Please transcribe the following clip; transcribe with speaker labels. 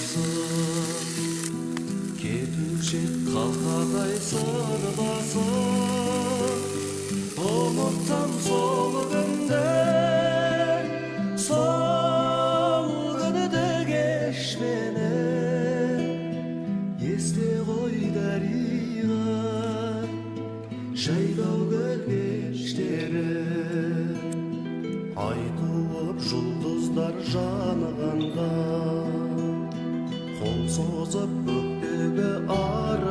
Speaker 1: сырласып, кетуші ед қалқадай сырласып. Ұмытсам сол күнді, сол күнді кеш мені, есте ғой, Дариға, жайлау көл кештері. Ай туып, жұлдыздар жанғанда, қол созып көктегі арманға.